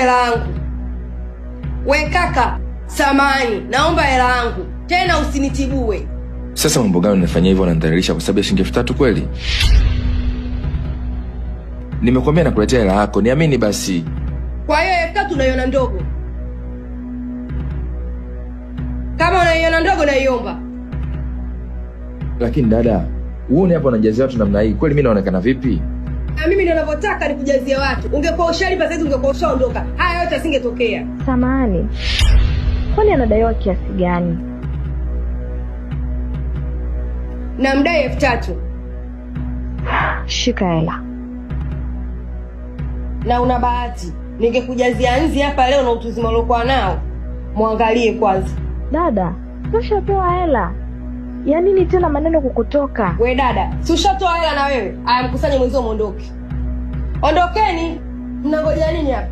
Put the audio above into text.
hela yangu. We kaka, samani, naomba hela yangu tena, usinitibue. Sasa mambo gani unafanyia hivyo, unanidhalilisha kwa sababu ya shilingi 3,000 kweli? Nimekuambia nakuletea hela yako, niamini basi. Kwa hiyo 3,000 unaiona ndogo? Kama unaiona ndogo, naiomba. Lakini dada, uone hapo unajazia watu namna hii, kweli mimi naonekana vipi? Na mimi ndio ninavyotaka nikujazie watu. Ungekuwa ushalipa saizi, ungekuwa ushaondoka, haya yote asingetokea. Samahani, kwani anadaiwa kiasi gani? Na mdai 3,000. Shika hela. Na una bahati, ningekujazia nzi hapa leo na utuzima uliokuwa nao. Mwangalie kwanza. Dada, ushapewa hela ya nini tena maneno kukutoka? We dada, si ushatoa hela na wewe? Aya, mkusanye mwenzio muondoke. Ondokeni, mnangoja nini hapa?